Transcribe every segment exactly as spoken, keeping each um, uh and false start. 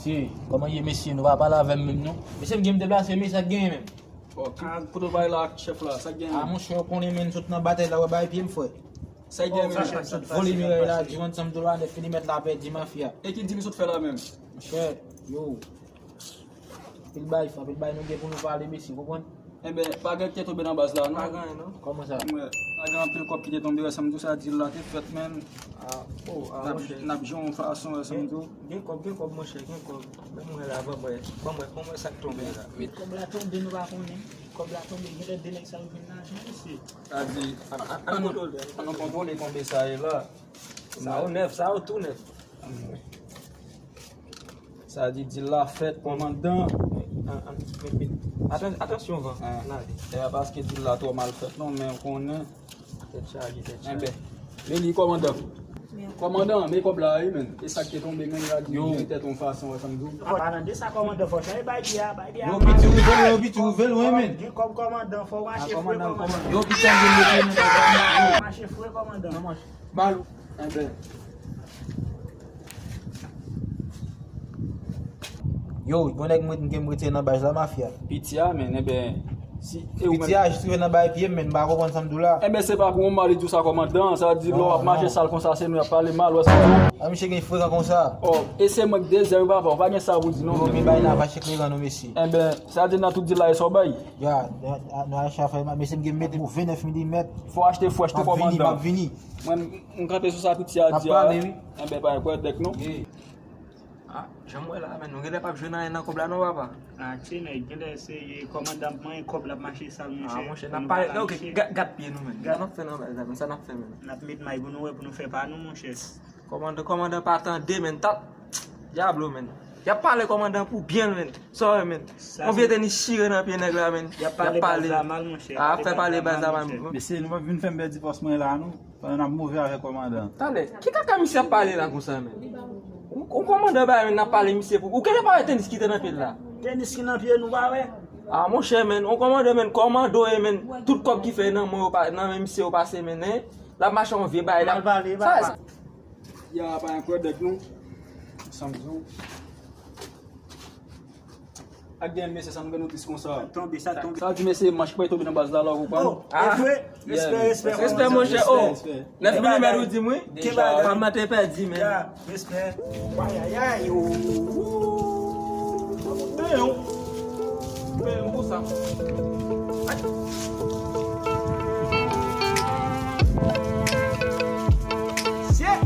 Mesye, kòman ye, mesye? Nou pa pale avè m menm non. Mesye, m gen m deplase, men sa k genyen menm? Bon, ki kote w pale la ak chèf la, sa k genyen? Ah, monchè, ou konnen, men, sot nan batay la, wè, bay pye m, frè. Sa k genyen menm? Sa k sot vole miray la, di w ansanm tou la, nèf milimèt la pèdi mafya. E ki di m sot fè la menm? Monchè, yo. Anpil bay, anpil bay nou gen pou nou pale, mesye, konprann? Enben, pa gen ki te tonbe nan baz la, non? Pa gen anyen, non. Kòman sa? Mwen, pa gen anpil kòb ki te tonbe, wè sa m di w, sa dil la te fèt, men. Ah, oh, ah, monchè. N ap jwe yon fason, wè sa m di w. Gen kòb, gen kòb, monchè, gen kòb. Men mwen la, ban mwen, ban mwen, ban mwen sa k tonbe la. Kòb la tonbe, nou pa konnen. Kòb la tonbe, genlè de nèg sa yo vin lajan, mesye. Sa di, an, an, an, an nou kontwole, an nou kontwole konbyen sa ye la. Sa yo nèf, sa yo tou nèf. Sa di dil la fèt, kòmandan. An, an, men, men, atan-, atansyon, van. An. N ale. Se pa paske dil la twò mal fèt, non, men w konnen. Tèt chaje, tèt chaje. Enben, men li, kòmandan. Kòmandan, men kòb la, wi, men. E sa k te tonbe, men, la di, yo, tèt yon fason, wè sa m di w. An palan de sa, kòmandan, fò w bay biyè a, bay biyè a. Yo, piti, ouvè l, yo, piti, ouvè l, wi, men. Gen kòb, kòmandan, fò w mache fre, kòmandan. Yo, piti, an gen mete, men. Mache fre, kòmandan. Ba l. Enben. Yo, gon nèg mwen gen m retire nan baz la, mafya. Piti a, men, enben, si, e ou menm? Piti a, jis rive nan bay pye m, men, m pa konprann sa m di w la. Enben, se pa pou yon mal li di w sa, kòmandan, sa di lè w ap mache sal konsa, se nou y ap pale mal, wè sa. A, misye gen frekan konsa. Oh, e se mwen k dezè, wi, papa, ou pa gen sa pou di, non. Yo, men bay la, pa chèk legan, non, mesye. Enben, sa di nan tout di la, e sa w bay? Ya, nou, nou al chafay, mesye, m gen mete pou vennèf milimèt. Fò achte frèch tou, kòmandan. M ap vini, m ap vini. Mwen, m kanpe sou sa piti a di a. N ap pale, wi. Enben, pa gen pwoblèm, non. Ah, jan m wè la, men, nou genlè p ap jwenn anyen nan kòb la, non, papa? Ah, tchenèg, genlè se kòmandan ap manyen kòb la, ap mache sal, monchè. Ah, monchè, n ap pale, ok, gad, gad pye nou, men. Sa n ap fè nan baz la, men, sa n ap fè, men. N ap met may pou nou wè, pou nou fè pa nou, monchè. Kòmandan, kòmandan pa tande, men, tap, dyablo, men. Y ap pale kòmandan pou byen, men. Sa w wè, men. Yon vye tenis chire nan pye nèg la, men. Y ap pale baz la mal, monchè. Ah, fè pale baz la mal, monchè. Mesye, nou p ap vin fè m pèdi fòs mwen la, non. Pandan n ap move avèk kòmandan. Talè, ki kaka misye ap pale la konsa, men? Ou, ou kòmandan ba, men, n ap pale misye pou, ou genlè pa wè tenis ki te nan pye l la? Tenis ki nan pye nou pa wè? Ah, monchè, men, ou kòmandan, men, kòmando ye, men, tout kòb ki fè nan men yo pa, nan men misye yo pase, men, en. L ap mache yon vye bagay la. Mal pale, papa. Ya, pa gen kwè dèk nou. Sa m di w. Ak gen mesye sa nou gen nou tris konsa. Tonbe, sa tonbe. Sa di mesye manch pa tonbe nan baz la, la, ou konprann? Oh, e vre? Respè, respè, respè, monchè. Oh, nèf milimèt ou di m, wi. Pa mante pèdi, men. Respè. Ayayay, oh. Peye w. Peye w pou sa. Sye.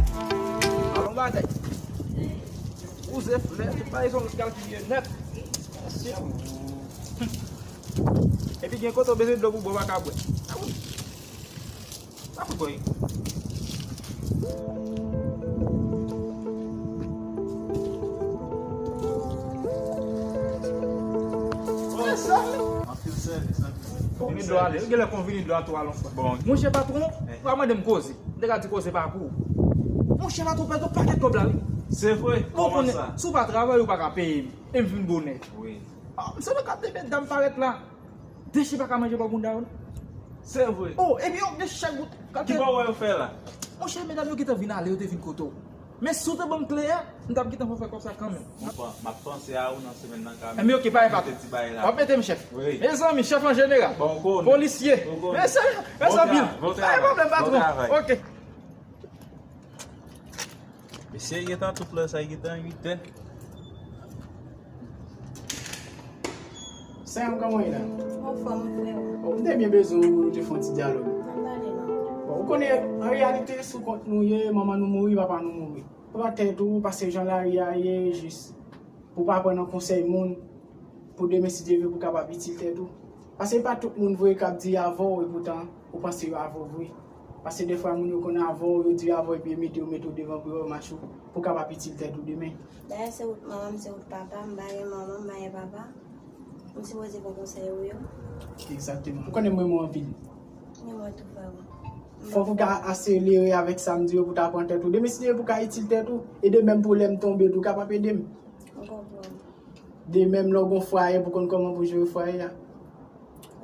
Alon batay. Wouze flè, tout bagay se yon lòt kalkil ye nèt. Epi gen kote w bezwen dlo pou bwè, w pa ka bwè. A wi. Pa fout bwè. Anpil sèvis, anpil sèvis. Konvini dlo ale, ou genlè konvini dlo a tou alon fwa. Bon. Monchè patwon, ou pa mande m koze. M te ka di koze pa pou ou. Monchè patwon pèdi yon pakèt kòb la, wi. Se vre? Bon, kòman konnen sa? Si w pa travay, ou pa ka peye m. E m vin bonè. Wi. Ah, m sonje kat de mèt dam parèt la. Deche pa ka manje bò bounda yo, non. Se vre. Oh, epi yo gen chak bout. Ki bò wè yo fè la? Monchè, medam yo gentan vin ale, yo te vin kote w. Men si w te ban m kle a, m t ap gentan fè kòb sa kanmenm. M ap, m ap panse a ou nan semèn nan kanmenm. Enben, ok, pa gen patwon. W ap mete m chèf. Wi. Mezanmi, chèf an jeneral. Bon, ou konnen. Polisye. Ou konnen. Mezanmi, mèsi anpil. Bon travay. Pa gen pwoblèm, patwon. Bon travay. Ok. Mesye, gentan tout lè sa, gentan uit è. Sè m, kòman w ye la? Anfòm, frè m. Bon, m te byen bezwen w pou nou te fè yon ti dyalòg. Nan pale non. Bon, ou konnen, an reyalite, sou kont nou ye, manman nou mouri, papa nou mouri. Pran tèt ou, paske jan lari a ye, jis pou w pa pran nan konsèy moun, pou demen, si Dye vle, pou w kapab itil tèt ou. Paske e pa tout moun vre k ap di y avè w, epoutan ou panse yo avè w vre. Paske defwa moun yo konn avè w, yo di yo avè w, epi yo mete yo, mete w devan pou yo mache w, pou w kapab itil tèt ou demen. Dayè, se wout manman m, se wout papa m, m pa gen manman, m pa gen papa. M sipoze pran konsèy ou yo. Egzakteman. Ou konnen m renmen w anpil. Renmen w tou, frè m. Fòk ou ka aselere avèk sa m di yo pou w ta pran tèt ou. Demen, si Dye vle, pou w ka itil tèt ou, e de menm pou lè m tonbe tou, w kapab ede m. M konprann. De menm lè w gon fwaye pou konn kòman pou jere fwaye a.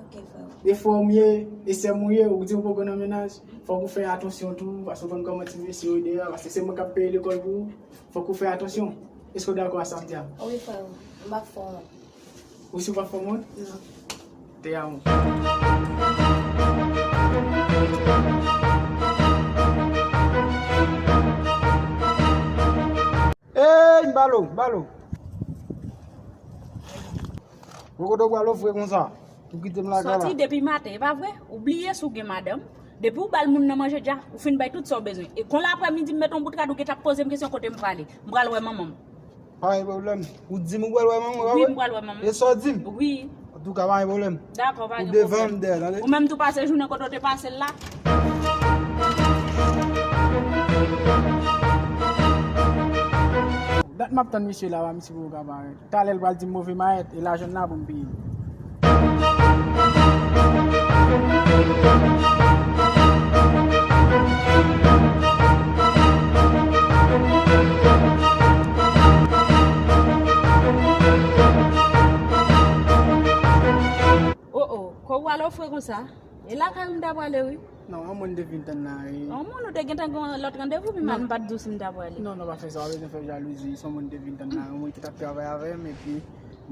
Ok, frè m. E frè w m ye, e sè m ou ye, ou di ou poko nan mennaj. Fòk ou fè atansyon tou, paske ou konn kòman ti mesye yo deyò, paske se mwen k ap peye lekòl pou ou. Fòk ou fè atansyon. Èske w dakò a sa m di a? Wi, frè m. M p ap fè w wont. Ou si w p ap fè m wont? Non. Te amo. Ey, m balo, m balo. Bon, kote w pral ofre konsa? Ou kite m lakay la. Sòti depi maten, e pa vre? Ou bliye si w gen madanm. Depi w ba l moun nan manje dja, ou fin bay tout sa w bezwen. E kon l aprèmidi, m met yon bout rad, ou gentan ap poze m kesyon kote m prale. M pral wè manman m. Pa gen pwoblèm. Ou di m ou pral wè manman w, pa vre? Wi, m pral wè manman m. E sa w di m? Wi. Antouka, pa gen pwoblèm. Dakò, pa gen pwoblèm. Ou devan m dèyè, tande? Ou menm tou pase jounen kote w te pase l la? Dat m ap tann misye la, pa misye poko ka parèt. Talè l pral di m move mayèt, e lajan n la pou m peye l. O, o, kò w al ofre konsa? E lakay ou m ta prale, wi. Non, yon moun te vin tann la, wi. Yon moun ou te gentan gen yon lòt randevou, pi mal m pa t di w si m ta prale. Non, non, pa fè sa, w pa bezwen fè jalouzi. Se yon moun te vin tann la, yon moun ki t ap travay avè m, epi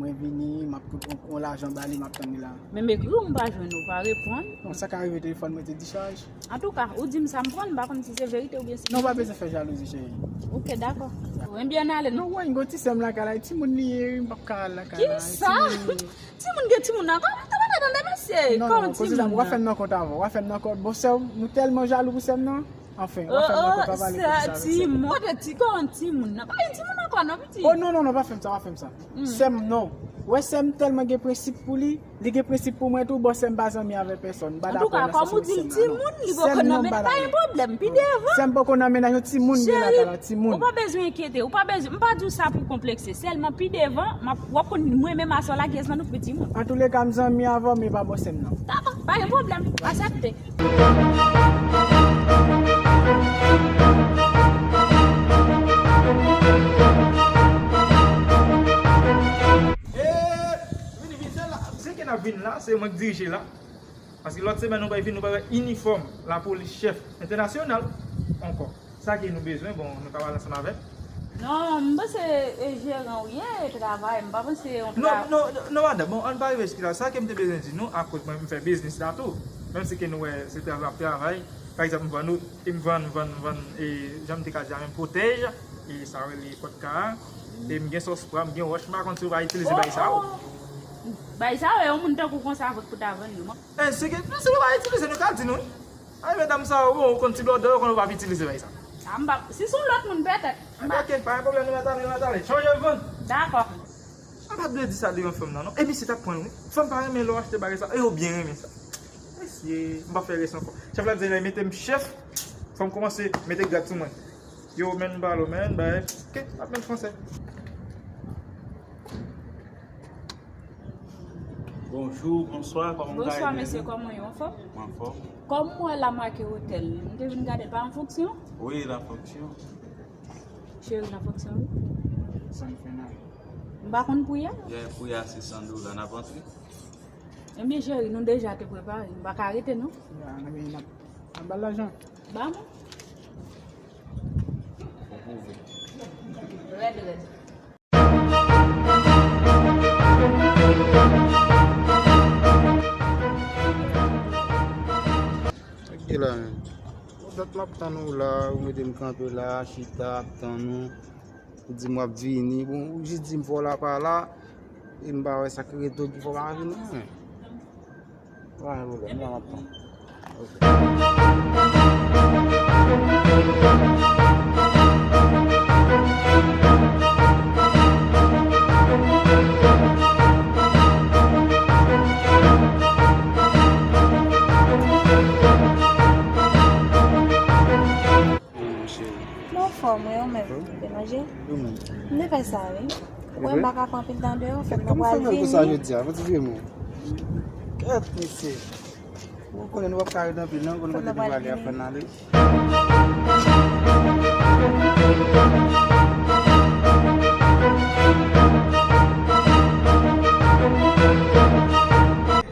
mwen vini, m ap pote yon, yon lajan ba li, m ap tann li la. Menm ekri w, m pa jwenn ou, pa reponn. Non, sa ka rive telefòn mwen te dichaj. Antouka, ou di m sa m pran, m pa konn si se verite oubyen si... Non, w pa bezwen fè jalouzi, cheri. Ok, dakò. Ebyen, n ale non. Non, wè, yon ti sè m lakay la, timoun li ye, wi, m p ap ka al lakay la. Kisa? Timoun gen timoun nan kò, m ta pa ta tande mesye. Non, non, koze sa, w a fè m nan kont avan, w a fè m nan kont. Bon, sè w, nou tèlman jalou pou sè m nan. Anfen, w a fè m nan kont avan, ale koze sa avèk sè m. Timoun, kote ti kò timoun nan? Pa gen timoun ankò non, pitit. Oh, non, non, non, pa fè m sa, pa fè m sa. Sè m, non. Wè, sè m tèlman gen prensip pou li, li gen prensip pou mwen tou, bon, sè m pa zanmi avèk pèsòn. M pa dakò nan sa sou sè m la, non. Antouka, kòm ou di l timoun, li poko nan mennaj, pa gen pwoblèm, pi devan. Sè m poko nan mennaj, yon timoun gen lakay la, timoun. Ou pa bezwen enkyete, ou pa bezwen, m pa di w sa pou konplekse. Sèlman pi devan, m ap, w ap konn mwen menm aswè la kiyès nan nou ki pi timoun. Antouleka, m zanmi avè w, men pa bò sè m nan. Dakò, pa gen pwoblèm, aksepte. Eh, vini, vini, se la, se ke n ap vin la, se mwen k dirije la. Paske lòt semèn nou pral vin, nou pral wè inifòm lapolis chèf entènasyonal ankò. Sa ke nou bezwen, bon, nou ka pale ansanm avè l. Non, m panse e jeran ou ye, e travay, m pa panse yon... Non, non, non, non, madanm, bon, ann pa rive jiska la. Sa ke m te bezwen di nou, akoz mwen, m fè biznis la tou. Menm si ke nou wè, se travay m ap travay. Pa egzanp, m vann, m vann, m vann, m vann, e, jan m te ka di a menm, pwotèj, e sa rele kòdka a. E m gen sòspra, m gen wòch, m pa konn si ou pa itilize bagay sa yo. Oh, oh. Bagay sa yo, e yon moun tankou konsa avèk pou ta vann yo, man. E, se ke, se nou pa itilize, nou ka di nou, wi. Ay, medam sa yo, bon, ou konn ti blòdè, ou konn ou p ap itilize bagay sa. Sa m p ap, si se yon lòt moun, petèt. Ebyen, ok, pa gen pwoblèm, nou mèt ale, nou mèt ale. Chanje vann. Dakò. M pa t dwe di sa devan fanm nan, non. E misye t ap pran l, wi. Fanm pa renmen lè w achte bagay sa. E yo byen renmen sa. Mesye, m pa fè rès ankò. Chèf la di lè mete m chèf, fò m kòmanse mete grad sou mwen. Yo, men balo, men bay. Ok, ap men fransè. Bonjou, bonswa, kòman w ka ede nou? Bonswa, mesye, kòman w ye? Anfòm? Mwen anfòm. Kòm m wè la make otèl, m te vin gade l pa an fonksyon? Wi, l an fonksyon. Cheri, l an fonksyon, wi. San fè nan. M pa konn pri a. Yeah, pri a se san dola, n ap antre? Ebyen, cheri, nou deja te prepare, m pa ka rete, non. Ya, n ap, n ap, n ap ba l lajan. Ba mwen. Ou pwouve. Rèd, rèd. Gade la, men. Dat m ap tann ou la, ou mete m kanpe la, chita, ap tann ou. Ou di m w ap vini. Bon, ou jis di m fò w la pa la, e m pa wè sa k rete w ki fè w pa vini, men. Pa gen pwoblèm, la m ap tann. Ok. Mwen anfòm, wi, ou menm? Ou te manje? Ou menm? M te fè sa, wi. Ou wè, m pa ka pran anpil tan deyò, fèt mwen pral vini. Kòman fè konsa jodi a? Fò ti vye mo. Kèt, mesye. Ou konnen nou p ap ka ret anpil, non, konnen kote nou prale ap fè n ale.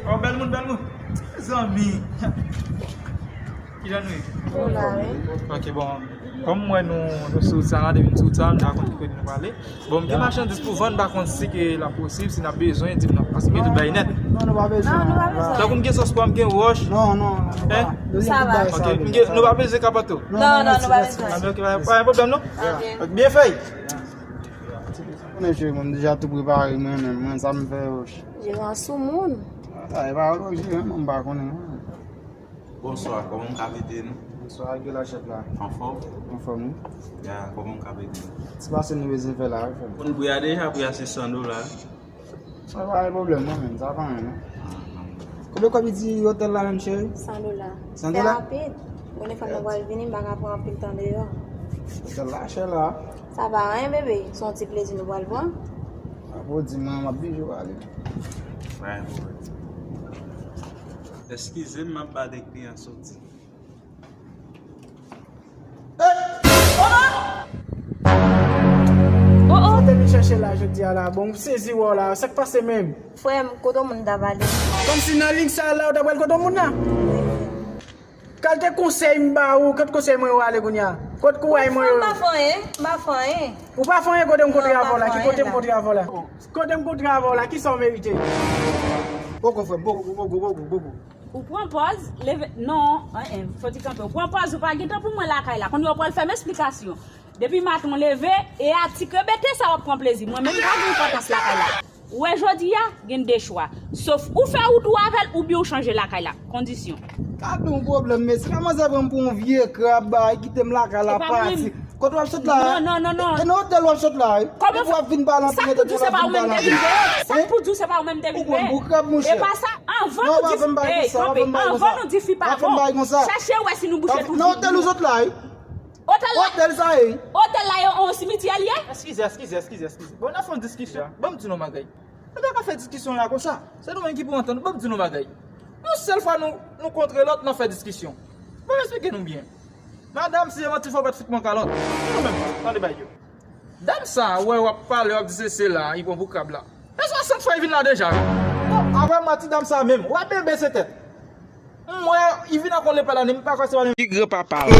Oh, bèl moun, bèl moun. Zanmi. Kijan nou ye? Nou la, wi. Ok, bon. Kòm m wè nou, nou sou wout sa la, depi n sou wout sa la, nou pa konn ki kote nou prale. Bon, m gen machandiz pou vann, m pa konn si ke l ap posib, si n ap bezwen, di m non. Paske m gen tout bagay nèt. Non, nou pa bezwen. Non, nou pa bezwen. Tankou m gen sòs pwa, m gen wòch. Non, non, nou pa. Sa va. Ok, m gen, nou pa bezwen kapato. Non, non, nou pa bezwen. Ah, ok, pa, pa gen pwoblèm non. Ok. Ok, byen fèy. Konnen cheri, mwen m deja tou prepare mwen menm, mwen sa m fè wòch. Jeran sou moun. Ah, e pa wòch, jeran, mwen m pa konnen. Bonswa, kòman m ka ede nou? Bonswa, ki lachèt la? Anfòm? Anfòm, wi. Ya, kòman m ka ede nou? Ti pase nou bezwen fè la, wi, frè m. Konn pri a deja, pri a se san dola. Sa pa gen pwoblèm, non, men, sa pa anyen, non. Konbyen kòb li di otèl la menm, cheri? San dola. San dola? Fè rapid. Konnen fanm nan pral vini, m pa ka pran anpil tan deyò. Otèl la chè la. Sa pa anyen, bebe. Se yon ti plezi nou pral pran. Apo di mwen, m ap bije pale. Pa gen pwoblèm. Eskize m, m ap bat epi an soti. Oh, oh! Sa te vin chèche la jodi a la. Bon, m sezi wè w la. Sa k pase menm? Frè m, kote moun ta pale? Kòmsi nan liy sa la, w ta pral kote moun la? Kalite konsèy m ba ou, kot konsèy mwen yo ale kounye a? Kot kouray mwen yo? M pa fè anyen, m pa fè anyen. Ou pa fè anyen kote m kontre avè w la? Ki kote m kontre avè w la? Kote m kontre avè w la, kisa w merite? Poko, frè m, poko, poko, poko, poko. Ou pran pòz, leve, non, en, en, fò ti kanpe. Ou pran pòz, ou pa gen tan pou mwen lakay la. Kounye a ou pral fè m esplikasyon. Depi maten w leve, e a ti krebete sa w ap pran plezi. Mwen menm, m pa gen enpòtans lakay la. Ou wè jodi a, gen de chwa. Sof ou fè wout ou avè l, oubyen ou chanje lakay la. Kondisyon. Gade yon pwoblèm, mesye. Kòmanse pran m pou yon vye krab, bay, kite m lakay la, pati. Kote w ap sot la? Non, non, non, non. E nan otèl w ap sot la, wi. Kòman? Epi w ap vin pale anpil, sa k pou di w se pa ou menm te vin veye? Sa k pou di w se pa ou menm te vin veye? Ou pran m pou krab, monchè. E pa sa, anvan nou di, ey, kanpe, anvan nou di fi pa bon, chèche wè si nou bouche tou. Nan otèl ou sot la, wi. Otèl la, otèl sa ye? Otèl la, yon, yon simityè l ye? Eskize, eskize, eskize, eskize. Bon, n ap fè yon diskisyon. Ban m di nou yon bagay. Nou pa ka fè diskisyon la konsa. Se nou menm ki pou antann. Ban m di nou yon bagay. Yon sèl fwa nou, nou kontre lòt, n ap fè diskisyon. Ban m esplike nou byen. Madanm, si se manti fò, w pa t fout mwen kalòt. Se nou menm, tande bagay yo. Dam sa, wè, w ap pale, w ap di se, se la, li pran pou krab la. E swasant fwa li vin la deja, wi. Bon, apre m, ti dam sa menm, w ap bebe se tèt. M wè, li vin ak yon lepè la, men m pa kwè se pa menm ki granpapa l.